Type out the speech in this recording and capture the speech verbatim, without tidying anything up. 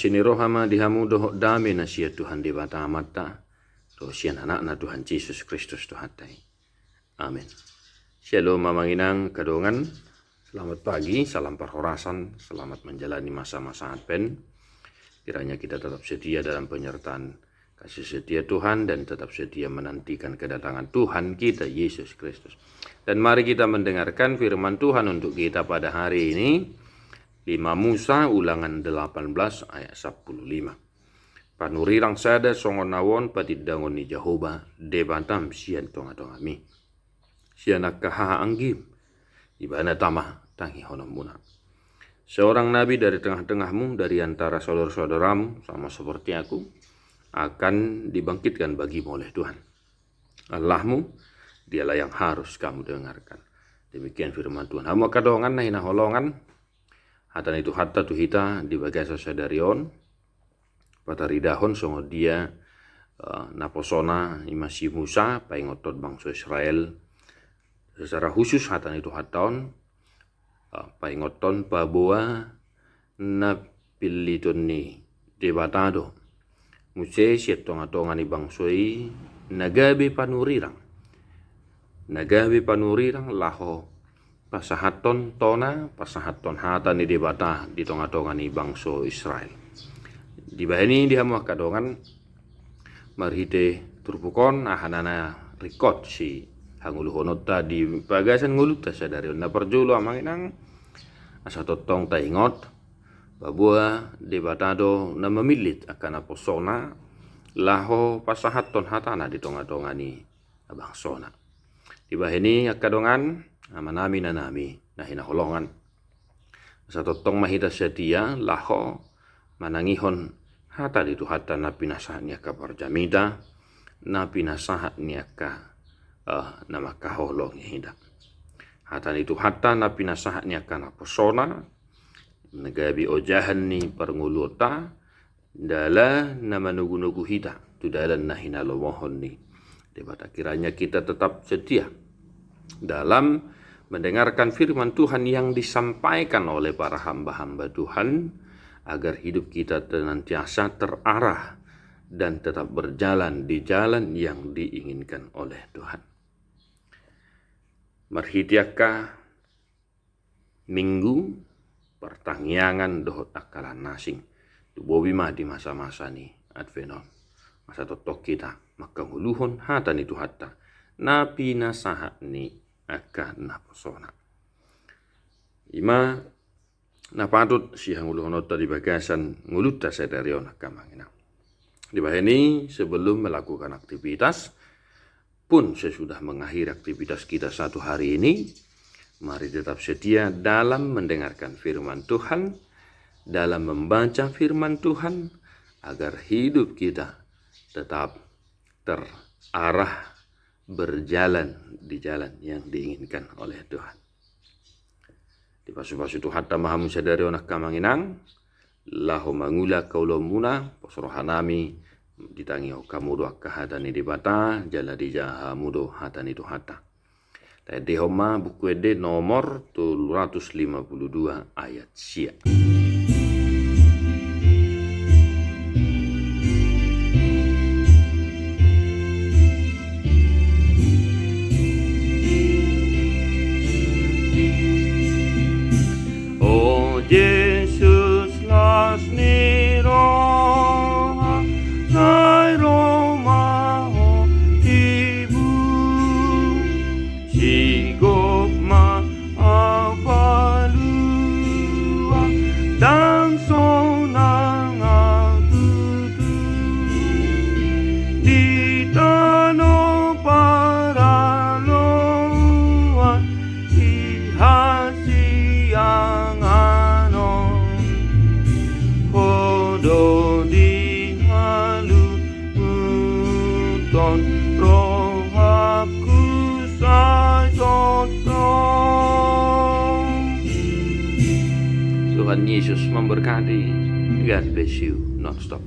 Asi ni roha ma di hamu dohot dame na sian Tuhan Debata Amanta dohot sian Anakna Tuhan Jesus Kristus Tuhanta i. Amen. Syalom amang inang angka dongan. Selamat pagi, salam parhorasan, selamat menjalani masa-masa Advent. Kiranya kita tetap setia dalam penyertaan kasih setia Tuhan dan tetap setia menantikan kedatangan Tuhan kita Yesus Kristus. Dan mari kita mendengarkan firman Tuhan untuk kita pada hari ini. Lima Musa, Ulangan delapan belas ayat sapuluh lima. Panurirang sada songon ahu on patindangon ni Jahowa, Debatam sian tonga-tongami. Sian angka hahaanggim, Ibana tama tangihononmuna. Seorang nabi dari tengah-tengahmu, dari antara saudara-saudaramu, sama seperti aku, akan dibangkitkan bagimu oleh Tuhan Allahmu, dialah yang harus kamu dengarkan. Demikian firman Tuhan. Hamu angka dongan na hinaholongan, hata ni Tuhanta tu hita di bagasan sadari on, pataridahon songon dia, eh, naposona ima si Musa paingothon bangso Israel. Secara khusus hata ni Tuhanta on, eh, paingothon paboa na pilliton ni Debata do muse sian tonga-tonga ni bangso i na gabe panurirang. Na gabe panurirang laho pasahathon tona, pasahathon hata ni Debata di tonga-tonga ni bangso Israel. Dibahen i di hamu angka dongan, marhite turpuk on, aha na ringkot sihangoluhononta di bagasan ngolunta sadari on. Na parjolo amang inang, asa tongtong taingot, paboa Debata do na mamillit angka naposona, laho pasahathon hatana di tonga-tonga ni bangsona. Dibahen i angka dongan, amanami, inanami na hinaholongan, asa tongtong ma hita setia laho manangihon hata ni Tuhanta na pinasahat ni angka parjamita, na pinasahat ni angka, eh, na mangkaholongi hita. Hata ni Tuhanta na pinasahat ni angka naposona, na gabe ojahan ni parngoluonta, jala na manogu-nogu hita tu dalan na hinalomohon ni Debata. Kiranya kita tetap setia dalam mendengarkan firman Tuhan yang disampaikan oleh para hamba-hamba Tuhan, agar hidup kita senantiasa terarah dan tetap berjalan di jalan yang diinginkan oleh Tuhan. Marhite angka Minggu, partangiangan dohot angka na asing, tubobi ma di masa-masa ni Advent on, asa tongtong hita manghangoluhon hata ni Tuhanta na pinasahat ni angka naposona. Ima na patut sihangoluhononta di bagasan ngolunta sadari on angka amang inang. Dibahen i, sebelum melakukan aktivitas pun sesudah mengakhiri aktivitas kita satu hari ini, mari tetap setia dalam mendengarkan firman Tuhan, dalam membaca firman Tuhan, agar hidup kita tetap terarah berjalan di jalan yang diinginkan oleh Tuhan. Dipasu-pasu Tuhanta ma hamu sadari on angka amang inang, laho mangula angka ulaonmuna, pos rohanami, ditangihon hamu do angka hata ni Debata, jala dijaha hamu do hata ni Tuhanta. Taendehon ma Buku Ende nomor tolu ratus lima puluh dua ayat sia. O Jesus, las ni roha, sai ro ma Ho tibu. Sigop ma ahu palua, ndang sonang ahu tutu. Di tano paraloan, di hasiangan on, Ho do dihaluhuthon rohangku sai tongtong. Tuhan Yesus memberkati. God bless you nonstop.